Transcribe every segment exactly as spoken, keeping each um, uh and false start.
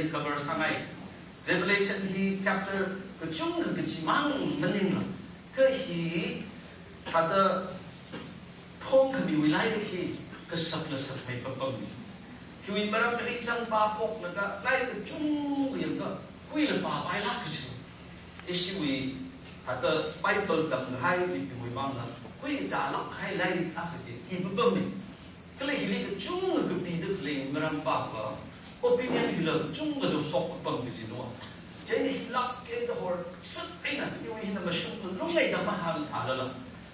cover sāngai. Revelation hi chapter kachungkha kachimang maningla, kha hi thāda phongkhamiwui lairik hi kasakla sakmei papammi. Hiwui maramli chang pāphoklaga lairik kachungkha yangakha khuila pāpailāk kaji. Ishiwui thāda Bible tamkahai mibingwui vangla khuikachālāk kahai lairik akha chi hi papammi. Kala hili kachungkha kapida khalei maram pākha, opinion hila kachungkha do shok papam kajina. Chieina hilāk eina horsā eina iwui hina mashung lunglei da mahāngsālala,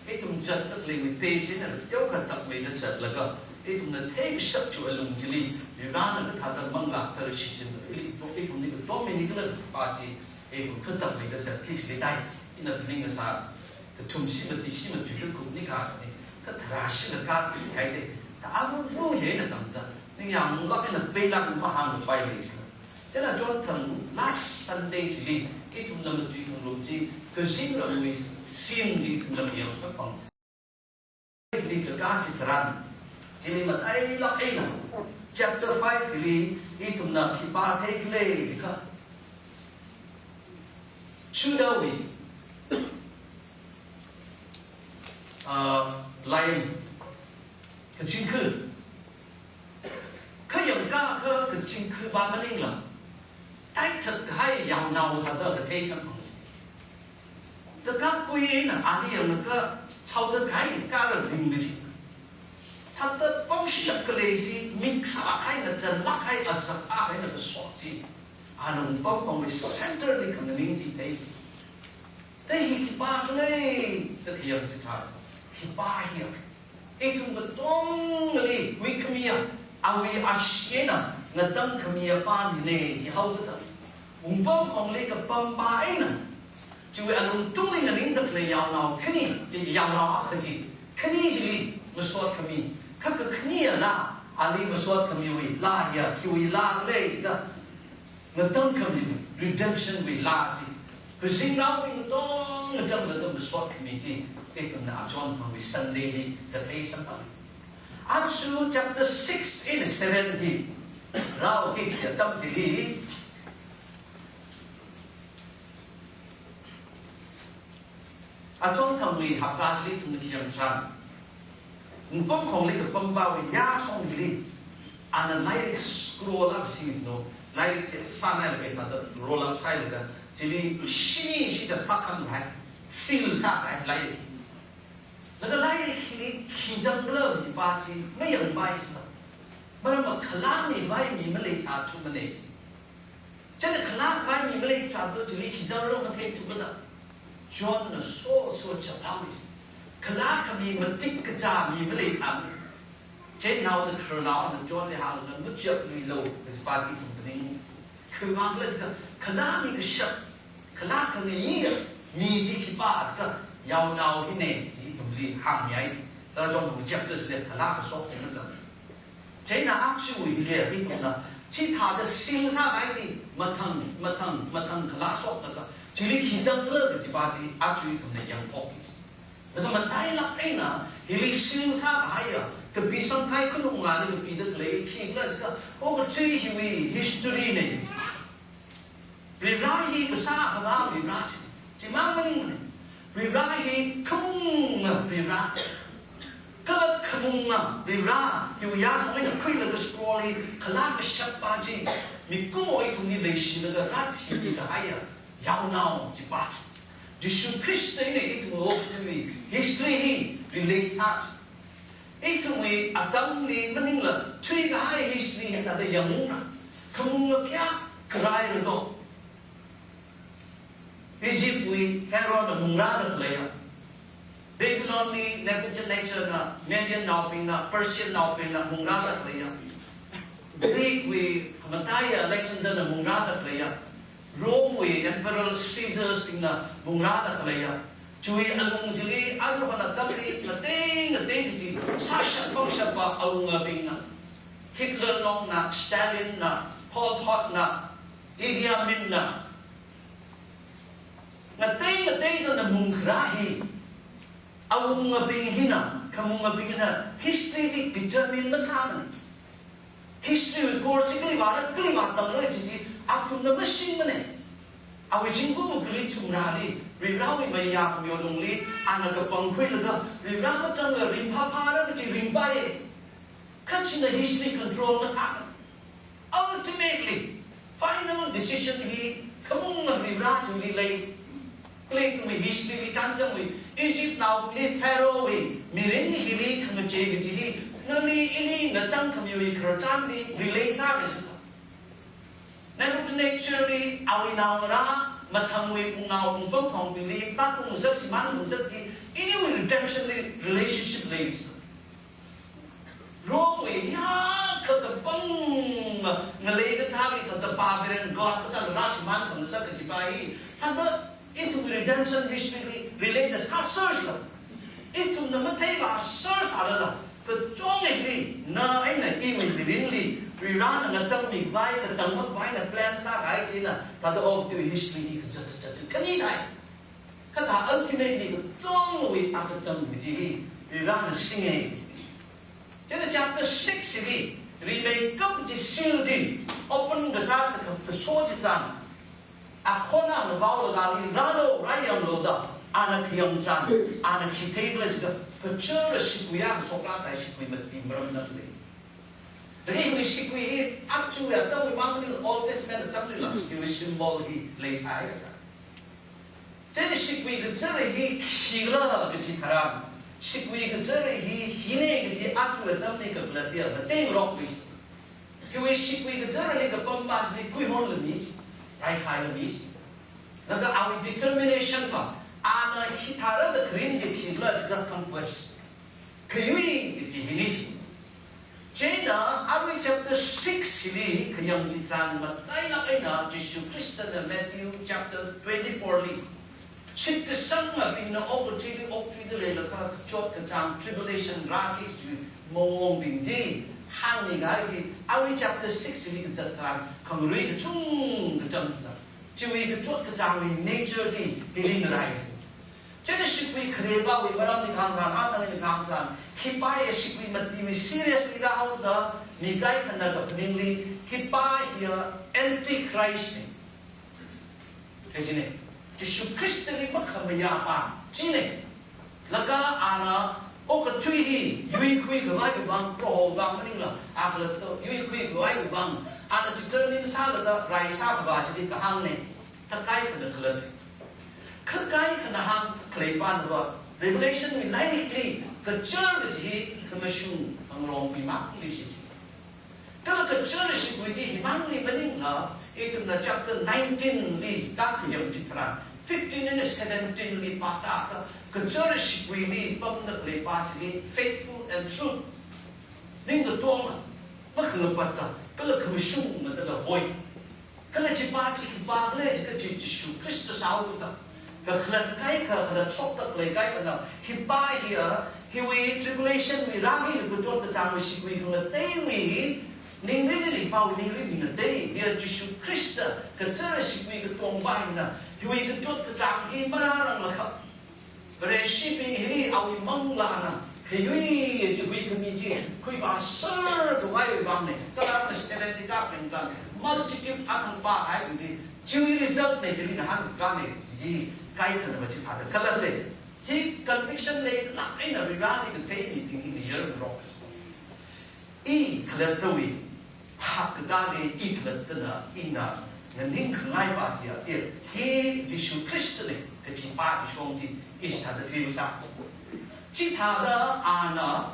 ithum zatda khaleiwui pheisin na teokha takmeida zatlaga, ithumna theikashap chiwui alung chili, Varena kathāda manglā tarashi chin, ili ithumli katom ini kala pa chi, ithum katakmeida zatki chili dai, ina phaningngasā, kathum shimati shimati kakupni kasāni, katharā shila kakui haida, ta amu ru hina tamda, ningyānglāk eina peilāk mahāngpailei sila. Chieina chonthang last Sunday chili, ithumna matui thang lung chi, kazingramwui scene chi ithumna mayangsak pang. Five li kakā chitharan, chili matailāk eina, chapter five li ithumna khipā theikhala jiakha, Judahwui, ah, lion, kachingkha, kha yangakha kachingkha pa maningla, taithat kahai yaonao thāda kathei samphang. Thāda kakui eina ani yangakha chaothat kahai kara ringli chi. Thāda pangshap khalei chi, mik sākahai, ngachānlāk kahai, azak akha eina kashok chi, ana wungpamkhongwui center li khanganing chi thei. Thāda hi khipā khala da khayang chithā. Khipā hiya, ithum katongali huikhamiya, awui ashee eina ngatangkhamiya pāmine, hi haokatā. Wungpamkhongli kapam pa eina, chiwui alungtungli nganingda khalei yaonao khani, yaonao akha chi, khani chili masotkhami, kha kakhaniya laa, ali masotkhamiwui laa hiya, khiwui laa khala jiakha, ngatangkhami, redemption wui laa chi. Kazingnaobing katonga changda masotkhami chi, ithumna achonthangwui Sunday li kathei samphang. Aja chapter six eina seven hi rāki kaji atam hili, achonthangwui hapta chili ithumna khayang tharan, wungpamkhongli kapam pawui yāshong chili, ana lairik scroll akha singno, lairik chi sānai laga thāda roll up sālaga, chili shini shida sākhanghai, seal sākahai lairik. Laga lairik hili khi zangkhala kaji pa chi mayangpai sila. Maramva khalāngmipai mi maleisāthumanei. Chieina khalāngpai mi maleisāthu chili khi zangra matheithuda, Johnna soso chaphaowa. Khalākhami matik kachā mi maleisāmana. Chieina naoda khararnaona Johnli hāngda, machapluilu kaji pa chi ithum phaning. Khiwuivang khala jiakha, khalāmi kashap, khalākhami mi chi khipā jiakha, yaonao hina chi ithumli hāngyai. Thāda John chapter six li khalā kashok chi masāmana. Chieina aja hili ithumna chithāda seal sākahai chi, mathang, mathang, mathang khalā shokda kha, chili khi zangkhala kaji pa chi aja ithumna yangphokki. Laga matailāk eina, hili seal sākahaiya, kapisangkahai khanunga li kapida khalei khikhala jiakha, okathui hiwui history nei. Varivara hi kasā akhava Varivara chi, chimang maningmana. Varivara hi khamunga Varivara. Kala khamunga Varivara hiwui yāshong eina khuilaga scroll li khalā kashap pa chi, mikumo ithumli leishilaga rāthimikahaiya yaonao chi pa chi. Jishu Khrista eina ithum okathuiwui history hi relate sā. Ithumwui atamli maningla thuikahai history hi thāda yangungra. Khamunga kayākha rāra do. Egyptwui Pharaohna mungrāda khaleiya. Babylonli Nebuchadnezzarna, Mediannaobingna, Persiannaobingna mungrāda khaleiya. Greekwui khamataiya Alexanderna mungrāda khaleiya. Romewui Emperor Caesarsbingna mungrāda khaleiya. Chiwui alung chili aruihon atamli ngatei ngatei kaji sāshap pangshapa awungabingna, Hitler longna, Stalinna, Pol Potna, Idi Aminna, ngatei ngatei thāda mungkharā hi, awungabing hina, khamungabing hina history chi determine masāmana. History wui course chi kali vāra, kali vātamra chi chi, Athumna mashingmana. Awui zingkum kali chumrali, Varivarāwui mayā khamiya lungli, ana kapangkhuilaga, Varivarā machangla ringphāphāra kachi ringpaiya. Kha china history control masāna. Ultimately, final decision hi khamung Varivarā chili lei. Khalei ithumwui history li chānjamwui, Egyptnaoli Pharaohwui mirin hili khangachei kaji hi, nali ili ngatangkhamiwui khararchanli relate sāra jila. Nebuchadnezzarli awui naongarā, mathangwui pungao pungpam phongpili, takungsak shimānkungsak chi, iniwui redemption li relationship lei. Romewui ya kha kapang ngalei kathāli thāda barbarian god kathāla rāshimānkhangasak kajipa hi, thāda ithum redemption history li relate sāserla. Ithumna matheivāserlala, kachungkha hili, na eina iwui mirinli, Varivarāna ngatangmikhavai, katangmikhavai eina plan sākahai china, thāda okathuiwui history hi kazat zatzat khani thai. Kathā ultimately katonga wui atam kaji hi, Varivarāna singa. Chieina chapter six hili, rimeikap kaji seal chi, open kasā sākha kaso chitharan, akhonna ngavaolaga ali rālu, rāyanglu da, ana khayang chitharan, ana khi theikhala jiakha, kachara shikui akha shoklāk sāi, shikui mati maram chang lei. Ringwui shikui hi, aja atamwui mang maningla Old Testament atamlila, hiwui symbol hi leisai kasā. Chieina shikui kachara hi khikhala kaji tharan, shikui kachara hi hina kaji aja atamli kakhalatli matengrok kaji. Hiwui shikui kacharali kapampa chili kuihonla mi, raikhaila mi. Laga awui determination pa, ana hithāra da kharing chi khikhala jiakha compass. Khayui kaji hina chi. Chieina, arui chapter six hili khayang chitharan matailāk eina Jishu Khristana Matthew chapter twenty-four li, shitkasangabingna okathuili okthuida leilakha kachot kachāng tribulation rāki kaji maongbing chi hāngmikahai chi, arui chapter six hili kazat tharan khangarui kachungkha chang china. Chiwui kachot kachāngwui nature chi hili ngarai chi. Chieina shikui kharepawui maramli kahāng tharan, athangli kahāng tharan, hipa hi shikui matiwui seriously rāhaoda, mi kaikhana kaphaningli, hipa hiya Antichrist na. Kajina, Jishu Khristali makhamayāpa china. Laga ana okathui hi yuikhuikhavaiwui vang, Proho vang maningla, akhalatta yuikhuikhavaiwui vang, ana determine sālaga rai sākhavā chili kahāngna. Kha kaikhana khalatta. Kha kaikhana hāngkhaleipanava, Revelation wui lairikli, kachar kaji hi khamashung phangrongwui mangli shi chi. Kala kachar shikui chi himangli maningla, ithumna chapter nineteen li kakhayang chitharan, fifteen and seventeen li pāda kha, kachar shikuili pamda khaleipa chili faithful and true. Ning katonga, makhangapatta, kala khamashung matala hoi. Kala chipa chi khipākhala jiakha chi Jishu Khrista sāhaoda. Kakhalat kaikha, kakhalat shokda khalei kaikhana, hipa hiya, hiwui tribulation wui rāmi kachot kachāngwui shikui khangateiwui, ningrinli pao ningri ngatei, hiya Jishu Khrista, kachar shikui katongpa hina, hiwui kachot kachāng hi marāranglakha. Vareshibing hili awui manglāna, khayui chi huikhami chi, khuivāserkhavaiwui vangna, kala na seventy ka pengtan, multitude athang pāhai chi, chiwui result na chili ngahānkana chi, kaikhanava chithāda khalatta. Hi conviction leilāk eina Varivarāli kathei mibing hina yarngarok. I khalattawui, phap katāli i khalattana, ina nganingkhangaipa chiya, i, hi Jishu Khristana kachipa kashong chi, i sāda feel sā. Chithāda ana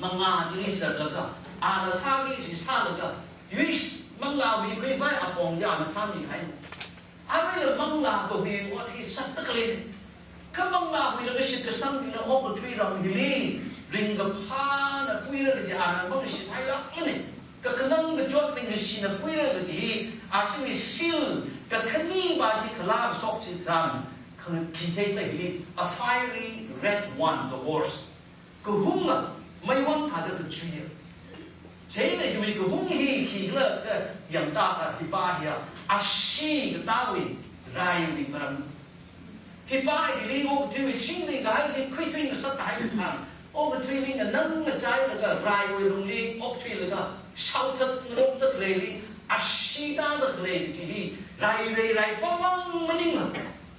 mangā chili zatlaga, ana sāki kaji sālaga, yui manglā huikhuivai apong chi ana sāmikahai. Aruila manglā kahui ot hi zatda khalei. Kha manglā huilaga shitkasangbingna okathui ram hili ringkaphāna puira kaji ana mangashit hailākmana. Kakhanang kachot ringkashina puira kaji hi, ashiwui seal kakhanipa chi khalā kashok chitharan, khangachithei hili, a fiery red one, the horse. Kahunga, meiwang thāda kachuiya. Chieina hiwui kahung hi khikhala kha yangda kha hipa hiya, ashee katāwui raiwui maram. Hipa hili okathuiwui shingli kahai hi khuikhui ngasakkahai tharan, okathuili nganang ngachailaga raiwui lungli okthuilaga shaozat ngarokda khaleili, Ashee tāda khalei kaji hi, rai rai rai pamang maningla,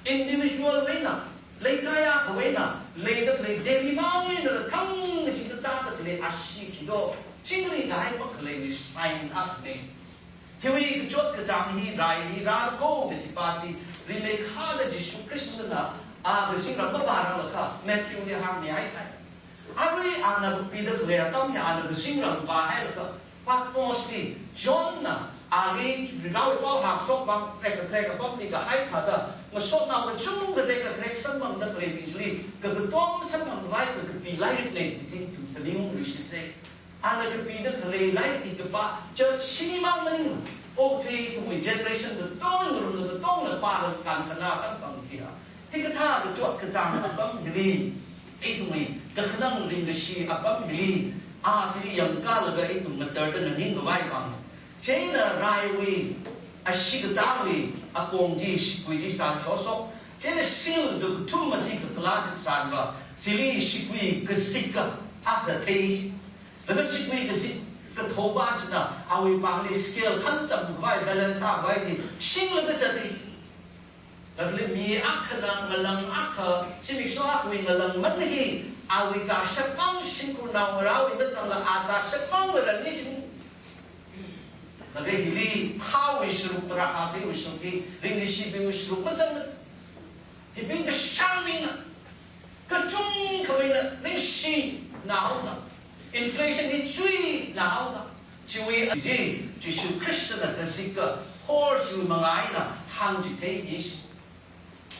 individual wui eina, leikaiya kawui eina, leida khalei Delhi mang eina thang kaji tāda khalei ashee khi do, chingri kahai makhalei ni sign up ne. Hiwui kachot kachāng hi rai hi rāra kho kaji pa chi, rimeikha da Jishu Khristana, a kazingram mavārang lakha, Matthew li hāngmi haisai. Arui ana kapida khalei atam hi ana kazingram vāhai lakha, Patmos li Johnna, ali Varewui pao hāngshok vang, kre kre kapam ni kahai thāda, masotnao kachungkha kre kre samphangda khalei bing chili, ka katong samphang vai ka kapi lairik lei kaji tu taning ungri shi se. Ana kapida khalei lairik kapā, church shini mang maning, okathui ithumwui generation katong, ngarumna katongna pālaga kankhana samphang thia. Hikathā kachot kachāng apam hili, ithumwui kakhanang ringkashi apam hili, a chili yangkalaga ithum ngatarda nganing khavai vang. Chieina raiwui, ashee katāwui apong chi shikui chi sāshok. Chieina seal da kathum machi kakala chi sāva. Chili shikui kazika akha thei. Laga shikui kazik kathum pa china awui pāngli scale khantam khavai balance sāvai ni shinglaga zati. Laga mi akhana ngalang akha, zimiksho akhawui ngalangman hi, awui zāshapmang shimkhurnao ngarāwui mazangla a zāshapmang ngarān ni shin. Laga hili thāwui sharuk, tarākha khawui sharuk hi, ringkashibingwui sharuk mazang. Hibing kashāng mina. Kachungkha mina, ningshinaoda. Inflation hi chuinaoda. Chiwui aji, Jishu Khristana kazika, hor chiwui manga eina hāngchithei ni shi.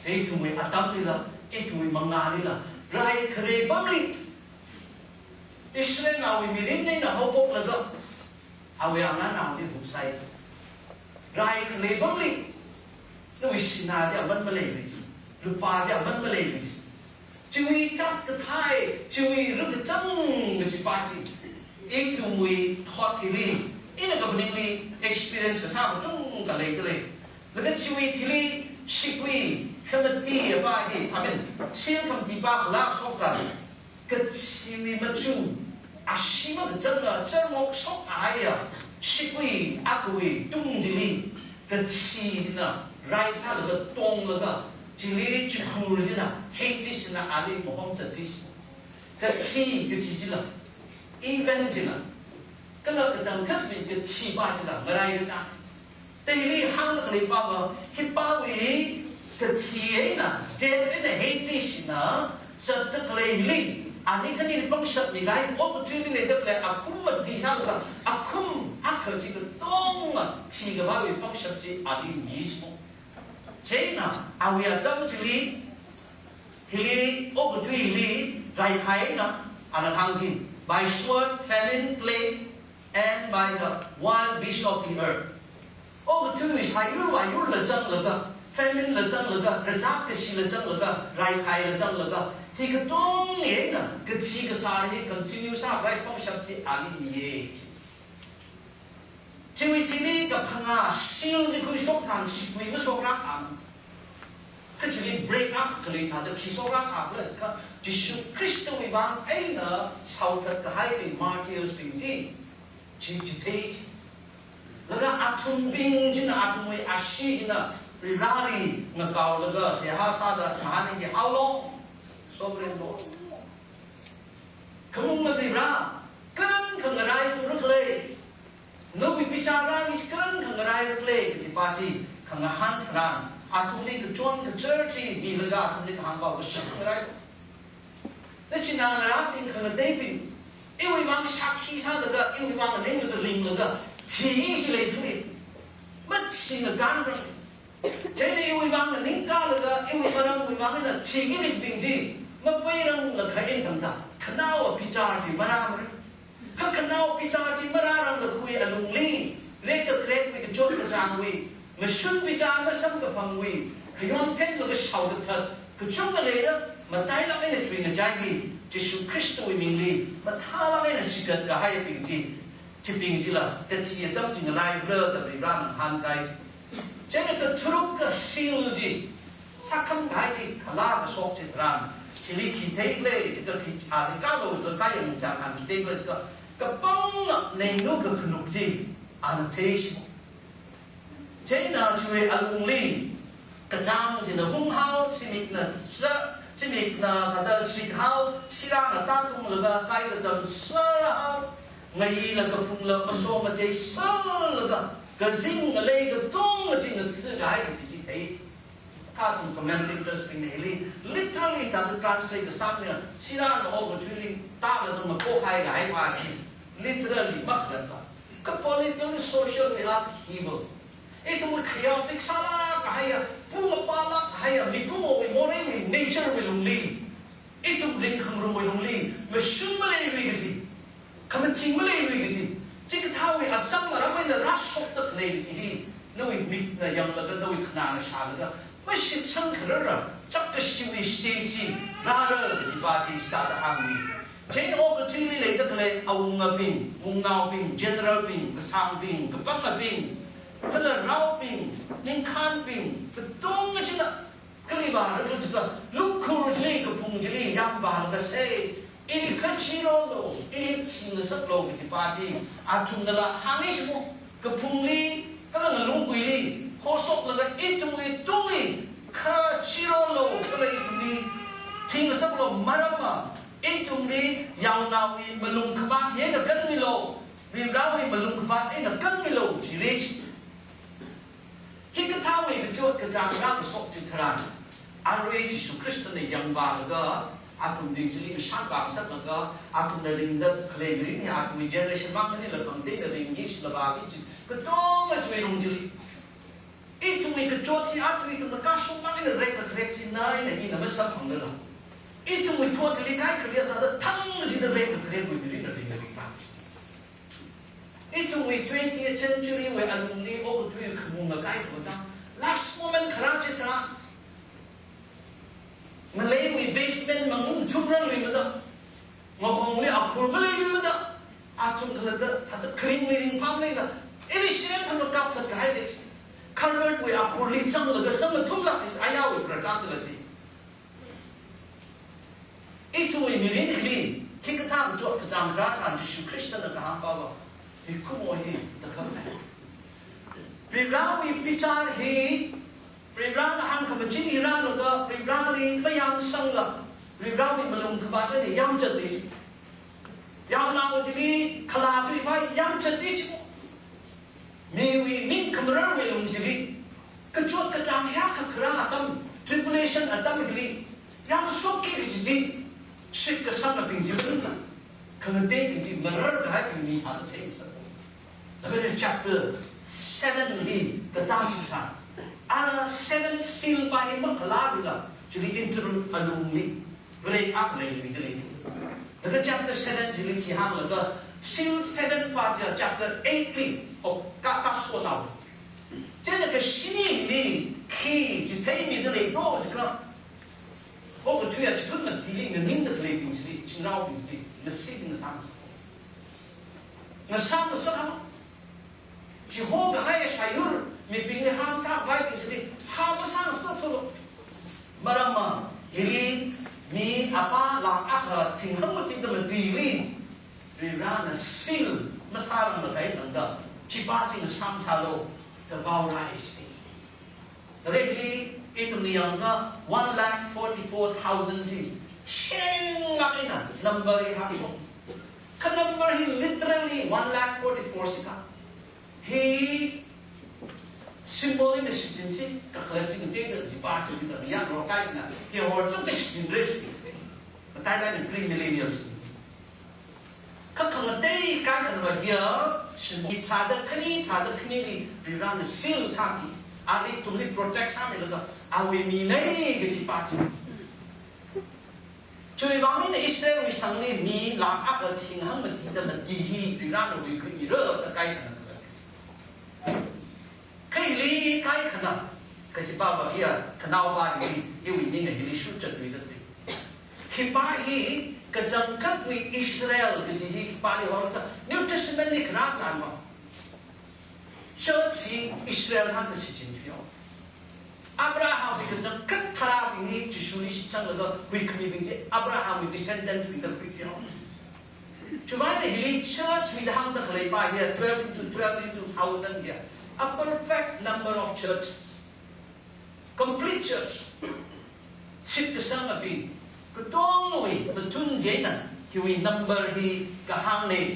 Ithumwui atamlila, ithumwui mangalila, rai khare pamli. Israelnaowui mirin eina haophoklaga, awui angannaoli huksai. Rai khare pamli. Nawui sinā chi aman maleili. Lupā chi aman maleili. Chiwui chak kathai, chiwui rukachang kaji pa chi. Ithumwui thot hili, ina kaphaningli experience kasā kachungkha leida lei. Laga chiwui thili shikui, khamati apa hi, I mean, seal khamati pa kala shoksa. Kachiwui machu, ashee makachangla, charmok shok ahaiya, shikui, akhawui, tung chili, kachina, rai sālaga, tonglaga, chili chikhur china, hei chi shina ali mahom zat chi. Kachi, kachi chila, event chila, kala kachangkhatwui kachi pa chila, ngarai kachā. Teili hāngda khalei pa va, hi pawui kachi eina, death eina hei chi shina, zatda khalei hili, ani khani pangshap mi gai, okathuili leida khalei, akhum mati sālaga, akhum akha chi katonga, thikapaiwui pangshap chi, ali mi chi mo. Chieina, awui atam chili, hili, okathui hili, raikhai eina, ana hāngching, by sword, famine, plague, and by the wild beast of the earth. Okathuiwui sāyur vāyurla zanglaga, famine la zanglaga, kazāt kashila zanglaga, raikhaila zanglaga, hi katonga eina, kachi kasā hi continue sākhavai pangshap chi ali miye. Chiwui thili kaphangā seal chi khuishok tharan shikui mashokrasang. Kachili break up khalei thāda khi shokrasang khala jiakha Jishu Khristawui vang eina shaothat kahai martyrs bing chi, chi chithei chi. Laga athumbing china athumwui ashee china Vareli ngakaolaga seihā sāda kahān chi, how long? Sovereign Lord. Khamungna Vare, karan khangarai fura khalei. Nawui bichar hi karan khangarai khalei, kaji pa chi, khangahān tharan, athumli kachon kachar chi milaga athumli kahāng pao kashak khangarai. Nachinā ngarābing khangateibing, iwui vang shākhi sālaga, iwui vang ninglaga ringlaga, thi shi lei fui. Mathingakhan rang. Chieina iwui vang nganingkalaga, iwui maramwui vang eina thiki lei bing chi, mapuirang lakha eina tangda, khanaowa bichar chi marāmara. Kha khanaowa bichar chi marārang lakhawui alungli, rekakharewui kachot kachāngwui, mashun bichar masamkaphangwui, khayon phenlaga shaothat, kachungkha leira, matailāk eina chuingachaili, Jishu Khristawui mingli, mathālāk eina chigat kahaibing chi, chibing chila, kachi atam chi ngalai ra da Varena ngahānkai. Chieina katharuk ka seal chi, sākham kahai chi, kala kashok chi tharan, chili khi thei khala, ka khi, a, ni kalo, ka kayang chang an khi thei khala, ka, kapangna neinu kakhanuk chi, ana thei shi. Chieina chiwui alungli, kachāng china hunghao, zimikna sā, zimikna thāda shikhao, sirāna tātunglaga kai kacham sārahao, ngayila kaphungla maso matei sālaga, kazing ngalei katonga chi ngathākahai kaji chi thei. Kha athum commentators bingna hili literally thāda translate kasāna, sirāna okathuili tālaga mapokhai kahai pa chi literally makhalatpa. Kha politically, socially upheaval. Ithum chaotic sālāk kahaiya, pung mapālāk kahaiya, mikumowui moreiwui nature wui lungli, ithum ringkhangarumwui lungli mashun maleilui kaji, khamathing maleilui kaji, chikathāwui azang maram eina rāshokda khalei kaji hi, nawui mikna yanglaga, nawui khanāna shālaga, mashitsang kharara, chapkashiwui stage chi rāra kaji pa chi sāda hāngmi. Chieina okathuili leida khalei awungabing, wungnaobing, general bing, kasāngbing, kapangabing, kala raobing, ningkhānbing, katonga china, kali vāra khala jiakha, lungkhur chili, kaphung chili yangvālaga sei, ili kachirolo, ili thingasaklo kaji pa chi, athumnala hāngi shimo, kaphungli, kala ngalungguili, khosoklaga ithumwui tungli, kachirolo, kala ithumli thingasaklo, maramva, ithumli yaonao malungkhavāt eina kanmilo, Varivarāwui malungkhavāt eina kanmilo, jili chi. Hikathāwui kachot kachāng rākashok chitharan, arui Jishu Khristana yangvālaga, athumli chili ngashan vāngasaklaga, athumna ringda khalei mirin hi, athumwui generation mang maningla khangateina ringki shilava ki chi, katonga chiwui lung chili. Ithumwui kachot hi athum ithumna kashok mang eina rekda khalei china eina ina masamphangla. Ithumwui thotli kaikhali thāda thang chida rekda khaleiwui mirin eina ringda ringda. Ithumwui twentieth century wui alungli okathui khamunga kaikhava chang, last moment kharā chitharan, ngaleiwui basement mangung chumrangluimada, ngahongli akhur maleiluimada, athum khalatta thāda kharing mirin pam leila, ili shirem thamra kapthat kahai lei. Cupboard wui akhurli zanglaga zanglathumla, ayāwui pracham kala chi. Ithumwui mirin hili, hikathā kachot kachāng rātharan Jishu Khristana kahāng pava, mikumo hi takham hai. Varivarāwui bichar hi, Varivarāna hāngkhamachin hi rālaga, Varivarāli mayangsangla, Varivarāwui malungkhavāt eina yamzatli. Yaonao chili khalā tui vai yamzatli chi. Miwui ning khamararwui lung chili, kachot kachāng hiyākha kharā atam, tribulation atam hili, yangshokki kaji chi, shitkasangabing chi maningla, khangateibing chi marar kahaibing mi thāda theingasaka. Laga chapter seven li katā chitharan, ara seven seal pa hi makhalāluila, chili interlude alungli, break up leiluida lei. Laga chapter seven chili chi hānglaga, seal seven pa chi chapter eight li, oh, ka, kaso nao. Chieina kashini li khi chitheimida leilo jiakha, okathuiya chikun matili nganingda khaleibing chili, chingnaobing chili, ngasi chi ngasāngasaka. Ngasāngasaka. Chihokahai shayur mibingli hāmsākhavai bing chili hāmsāngasaklu. Maramva, hili mi apā lakh akha thing hangmati da matili, Varivarāna seal masārangla kahai tangda, chi pa chi ngasāngasaklu, kavao rai chi. Rengli, ithumna yangakha one lakh forty-four thousand si, shenglāk eina number hi hāngshok. Kha number hi literally one lakh forty-four si kha. Hi symbol eina shichin si, kakhalat chi ngateida chi pa chi da ya ro kai na, hi horchukda shichinra si. Matailak eina premillennial si. Kha khangatei kaikhanava hiya, shimo tharāda khani, tharāda khanili, Varivarāna seal sāmi, ali ithumli protect sāmilaga, awui minei kaji pa chi. Chiwui vang eina Israelwui shangli mi lakh akha thing hangmati da mati hi, Varivarāna wuikhuimira da kaikhana khala. Kha hili kaikhana, kaji pava hiya, khanaopa hi, iwui ning hili shutchatluida lei. Hi pa hi, kachangkhatwui Israel kaji hi, hi pali horkha, New Testament li kharā kharānva. Church hi Israel thāda shichin thuihaowa. Abrahamwui kachangkhat tharābing hi, Jishuli shitsanglaga, huikhamibing chi, Abrahamwui descendant bingda khuithuihaowa. Chiwuivang eina hili church wui da hāngda khalei pa hiya, twelve into twelve into thousand hiya. A perfect number of churches. Complete church. Shitkasangabing katongawui machun chieina hiwui number hi kahāngna.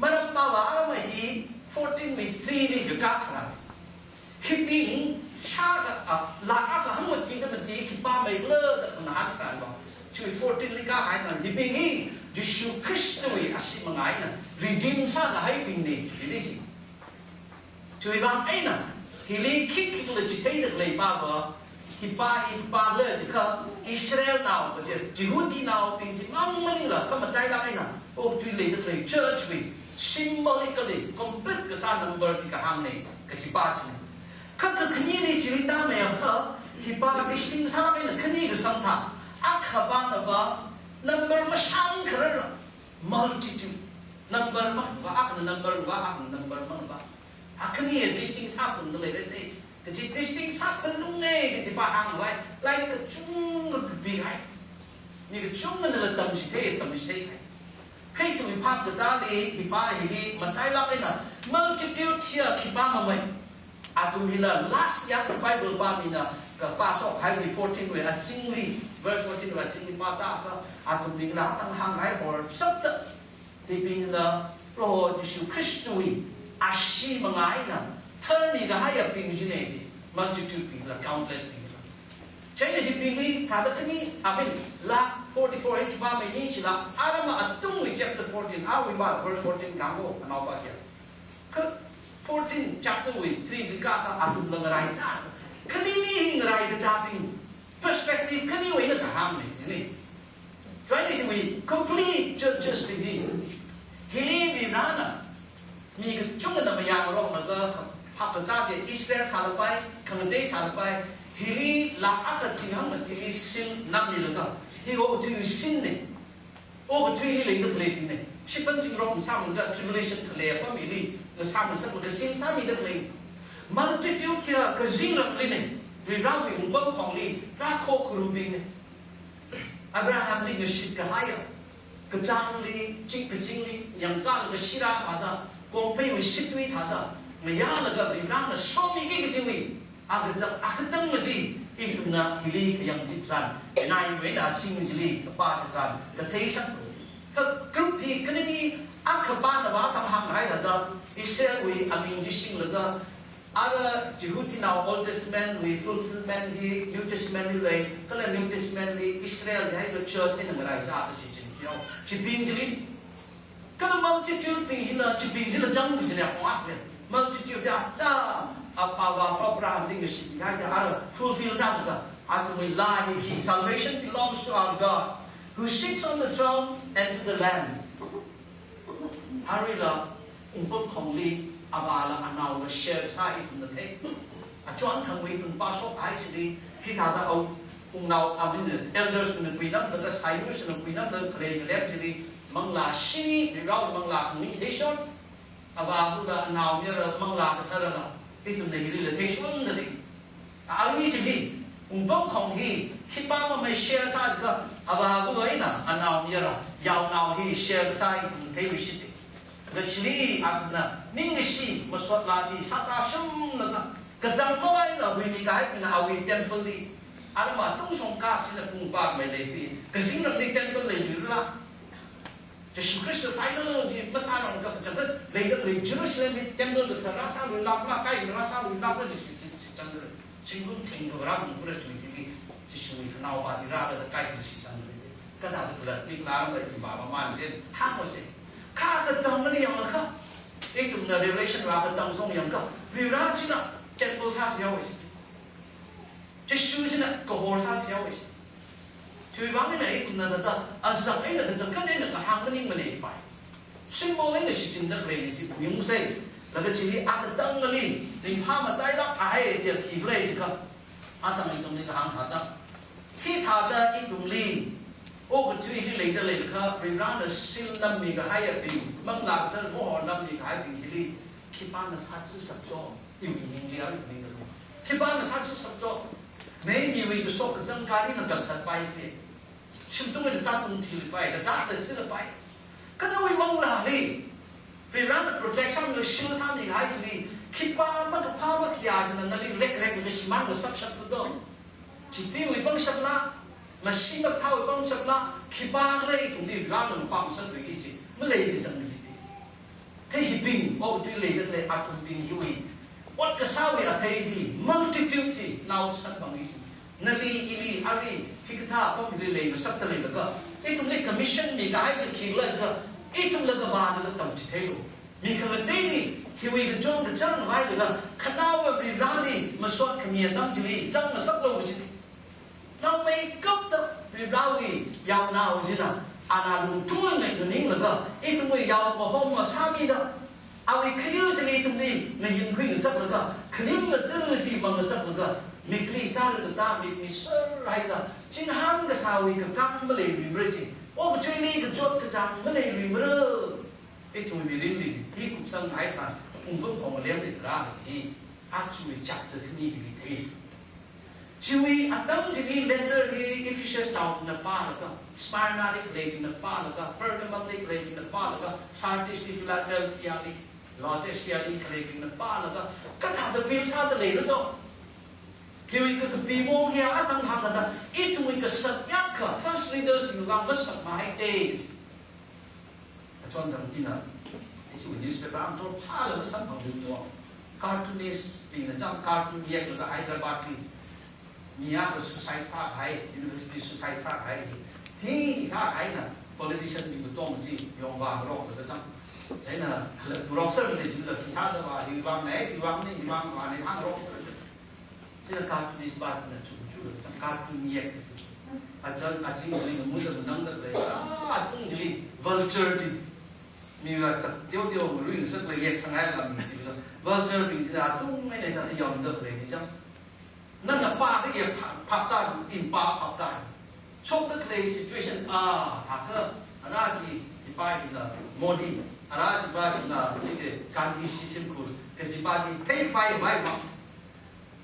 Maram pava arama hi fourteen wui three li kakā tharan. Hibing shākha, a, lakh akha hangmati da mati khipā maikhala da khanahān tharan lo. Chiwui fourteen li kahai tharan hibing hi Jishu Khristawui ashee manga eina redeem sākahaibingna, hili chi. Chiwui vang eina, hili khikhi khala chitheida khalei pava, khipā hi khipāla jiakha, Israelnao kaje, Jihudinaobing chimang maningla, kha matailāk eina, okathui leida khalei church wui, symbolically, complete kasā number chi kahāngna, kaji pa china. Kha kakhaneli chili tāmeiakha, khipā distinct sāmana khani kasang thā, akha pana va, number mashāng kharara, multitude, number mavā, akhana number vā, akhana number mavā. Akhani distinct sāphalungda leirasai. Kaji distinct sāphalunga kaji pa hāngvai. Lairik kachungkha kapihai. Mi kachungkhana la tamchithei, tamchitheihai. Kha ithumwui phap katāli, khipā hili matailāk eina multitude hiya khipā mamei. Athum hila last yang Bible pāmina kapā shokhai chi fourteen wui azingli, verse fourteen wui azingli pāda kha, athumbingla tang hānghai or sabda. Hibingla Proho Jishu Khristawui ashee manga eina tharmi kahaiyabing china chi, multitude bingla, countless bingla. Chieina hibing hi thāda khani, I mean, lakh forty-four hi khipā maini chila, arama atungwui chapter fourteen, awui ba, verse fourteen khangarok, anaopa chi. Kha fourteen chapter wui three li kakā athumla ngaraichā. Khanili hi ngaraikachābing perspective khaniwui eina kahāngna, ni. Chieina hiwui complete churches bing hi. Hili Varivarana mi kachungkhana mayangrokna kha, phap katā chi Israel sālapai, khangatei sālapai, hili lakh akha ching hangmatili seal nammilaga, hi okathuiwui sealna. Okathuili leida khaleibingna. Shitpān zingrok ngasāmlaga tribulation khalei apam hili ngasāmlaga seal sāmida khalei. Multitude hiya kazingraklina. Varivarawui wungpamkhongli rākho kharubingna. Abrahamli ngashit kahaiya, kachāngli, ching kachingli, yangkān kashira thāda, kongpheiwui shitwui thāda, mayālaga Varivarana somiki kajiwui, akazak akatang maji, ithumna hili kayang chitharan, naiwui eina ching chili kapā chitharan, kathei shang. Kha group hi khanini, akha pana va tang hānghai thāda, Israelwui aming chi singlaga, ara Jihudinao Old Testament wui fulfillment hi New Testament li lei, kala New Testament li Israel jihai ka church eina ngaraichā kaji ching yo. Chibing chili, kala multitude bing hila, chibing chila chang chili akwa le. Multitude ya cha, apava Abraham ding shi ya ya ara fulfill sālaga, athumwui laa hi, salvation belongs to our God, who sits on the throne and to the Lamb. Aruila, wungpamkhongli, avāla anaola share sā ithumna thei. Achon thangwui ithum pāshokhai chili, hithāda awungnao, I mean, elders na kuinamda, seniors na kuinamda, khalei khalem chili, manglā shini, Varewui manglā khangning theishon, avāvula anaomayara manglā kasārala, ithumna hilila theishonda lei. Arui chili, wungpamkhong hi, khipā mamei share sā jiakha, avāvawui eina, anaomayara, yaonao hi share sā ithum theiluishit. Kha chili athumna, ningkashi, masot laa chi, sāda shumlaga, katang mavai eina huimi kahaibingna awui temple li, arama tungshong ka china pung pa mei lei fi, kazingramli temple leiluila. Jishu Khrista final chi masārangakha kachangkhat leida khalei Jerusalem hi temple kathara sāluilākla, kairāsāluilākla, chi, chi, chi, chi, chang, chingkung chingkhavara kung kura chi, chi, chi, Jishuwui khanaopa chi rāda kaikha chi chang. Kathāda khala, mi khanāranglui chi mama man jen, hāngkasei. Kha katang nali yangakha, ithumna Revelation rā katang shong yangakha, Varena china temple sāthuihaowa. Jishu china kahor sāthuihaowa. Chiwui vang eina ithumna thāda, azak eina kazak khan eina kahāng maningmana pai. Symbol eina shichinda khaleina chi ungsa, laga chili akatangli, ringphā matailāk kahai chi khi khalei jiakha, atang ithumli kahāng thāda. Hithāda ithumli, okathuili leida leilakha, Varena seal nammi kahaiyabing, manglā kasār mohor nammi kahaibing hili, khipāna sāchishapto. Iwui ningli arui ningli. Khipāna sāchishapto. Mei miwui kashok kazang kali na tamthatpai fi. Shimtung eina tātung thilapai, kazāda chilapai. Kha nawui manglāli, Varena protect sāmila, shield sāmihai chili, Khipā makaphā makhayā china nali rekrekda shimān ngasakshap thudo. Chipeewui pangshapla, mashing makathāwui pangshapla, khipākhala ithumli Varena pamsāthuiki kaji, maleili zang kaji. Kha hibing, okathuili leida khalei athumbing hiwui ot kasāwui athei chi, multitude chi, nao samphang hi chi. Nali, ili, ari, hikathā apamli leingasakta leilaga, ithumli commission mikahai kakhikhala jiakha, ithumla kavāda tamchitheilu. Mi khangateili hiwui kachon kachāng ngavailala, khanaowa Vareli masot khami atam chili zangngasaklu kaji. Naomeikapta Varewui yaonao china, ana lungthung ngai nganinglaga, ithumwui yao mahom masāmida, awui khayu chili ithumli ngayinkhui ngasaklaga, khaning ngachang chi mangasaklaga, mikli sāra katā, mik mi sārhaida, chihān kasāwui kakān maleiluimara chi, okathuili kachot kachāng maleiluimara. Ithum mirinli, hi kupsang haisā, ungpam khonglemli tarā chi, aja chapter khani hili thei. Chiwui atam chili letter hi Ephesus naona pālaga, Smyrna li khaleibingna pālaga, Pergamum li khaleibingna pālaga, Sardis li, Philadelphia li, Laodicea li khaleibingna pālaga, kathāda feel sāda leira do. Hiwui kakapi mong hiya atang hāngda, ithumwui kasā yākha, first readers bingwui vang masāmahai te. Achon dang ina, isi newspaper ang tor phala masamphang dingdo. Cartoonist bingna chang cartoon yeklaga Hyderabad li mi akha suicide sāhai, university suicide sāhai. Hi sāhaina politician bing katong chi yongva ngarokda chang. Eina khala ngarokser le chila khi sāda va, hi vang ne, hi vang ne, hi vang va ne, hāngngarokser. China cartoonist pa china chu chu chang cartoon yek. Achon, achon ni muda nangda le. Ah, atung chili vulture chi. Miva sak teo teo ngarui ngasak le yek sanghai lam chila. Vulture bing china atung mai ne sa yamda le chi chang. Nana pa ka yek phap, phapta, in pa phapta. Chokda khalei situation, ah, thākha, ara chi, chi pa hila Modi, ara chi pa china, chi ke Gandhi Shishim Kush, kaji pa chi, theipai vai va.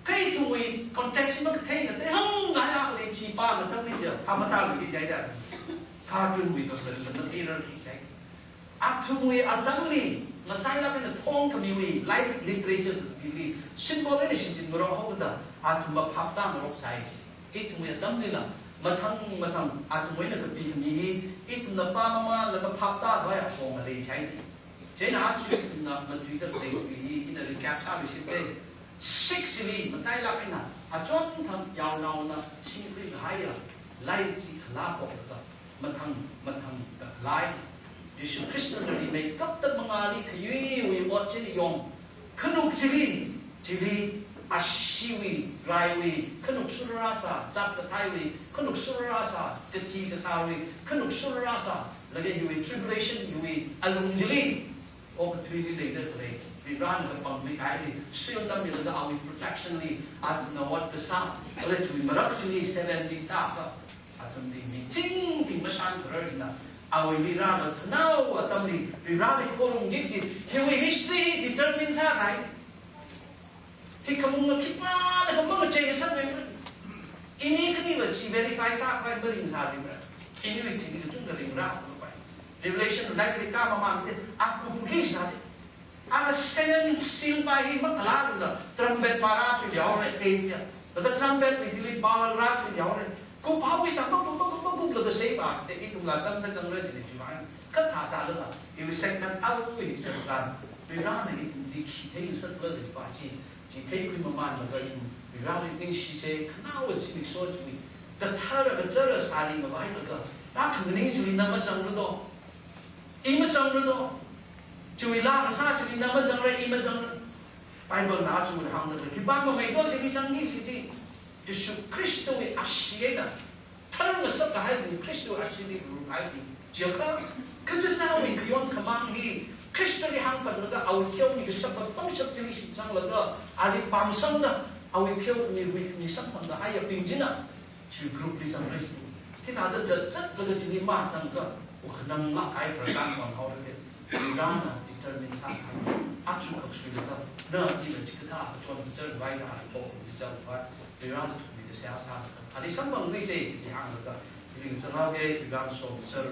Kha ithumwui context makatheina, theihāngngai akha lei chi pa machangni ja, pha mathālu chi jai da. Cartoon wui to sa la matheirar chi jai. Athumwui atamli, matailāk eina phongkhamiwui, lairik literature li, symbol eina shichin ngarok haoda, athum maphapta ngaroksai chi. Ithumwui atamlila, mathang mathang, athumwui eina kapikhami hi, ithumna pāmamalaga phapta khavai aphong maleisai chi. Chieina aja ithumna matuida khalei hi, ina recap sāluishit te. Six li, matailāk eina, achon thang yaonaona, shingkhui kahaiya, lairik chi khalā pokta. Mathang, mathang, ta lai. Jishu Khristana rimeikapta mangāli khayuiwui ot chili yong. Khanuk chili, chili, ashiwui, raiwui, khanuk surarasā, zat kathaiwui, khanuk surarasā, kathi kasāwui, khanuk surarasā, laga hiwui tribulation hiwui alung chili. Okathuili leida khalei, Varena kapangmi kahaili, suilam milaga awui protection li, athumna ot kasā, kala chiwui marak chili seven li tākha, athumli mi chingting mashan kharar hina, awuili rāda khanao atamli, Vareli khorumki kaji, hiwui history determine sāhai. Hi khamung khipāna khamung chei sāngai. Ini khaniva chi verify sāpai maring sāri mara. Iniwui chili kachungkha ringra khupai. Revelation lairik kama mamte, aku buki sāri. Ana seven seal pa hi makhalala, trumpet pa rāthuihaora, eight ya. Laga trumpet wui thili pa rāthuihaora. Ko pa wui sā, ko, ko, ko, ko, ko, laga sei pa, ste ithumla tamda zangra jine chiwui vang. Kathā sālala, hiwui segment alu hi sākan. Varena ithumli khi theisālala pa chi, chi theikhui mamanlaga ithum, Vareli ningshi se, khanao zimiksho chiwui. Kachara, kachara sāli ngavailaga, rākhanganing chili na mazangra do. I mazangra do. Chiwui laa kasā chili na mazangra, i mazangra. Bible na chu hāngda, khipākha mamei do chili zangki chili. Jishu Khristawui ashee eina, tharngasak kahai Khristawui asheeli rurhai. Chiakha, kachichāwui khayon khamāng hi, Khristali hāngphatlaga awui khayon hi kashap pangshap chili shitzanglaga, ali pamsangda, awui khayon hi, wui hi samphangda, hai aping china. Chi group li zangrai. Hithāda zatzatlaga chili mazangkha, ukhananglāk kahai pharākhan vang haora te. Varena determine sāhai. Aja khakshuilaga, na ila chikathā, achon char vai na, ali pok, char vai. Varena thukmi kasā sā. Ali samphangluise, chi hānglaga. Ili zanghaoke, Varena som sar.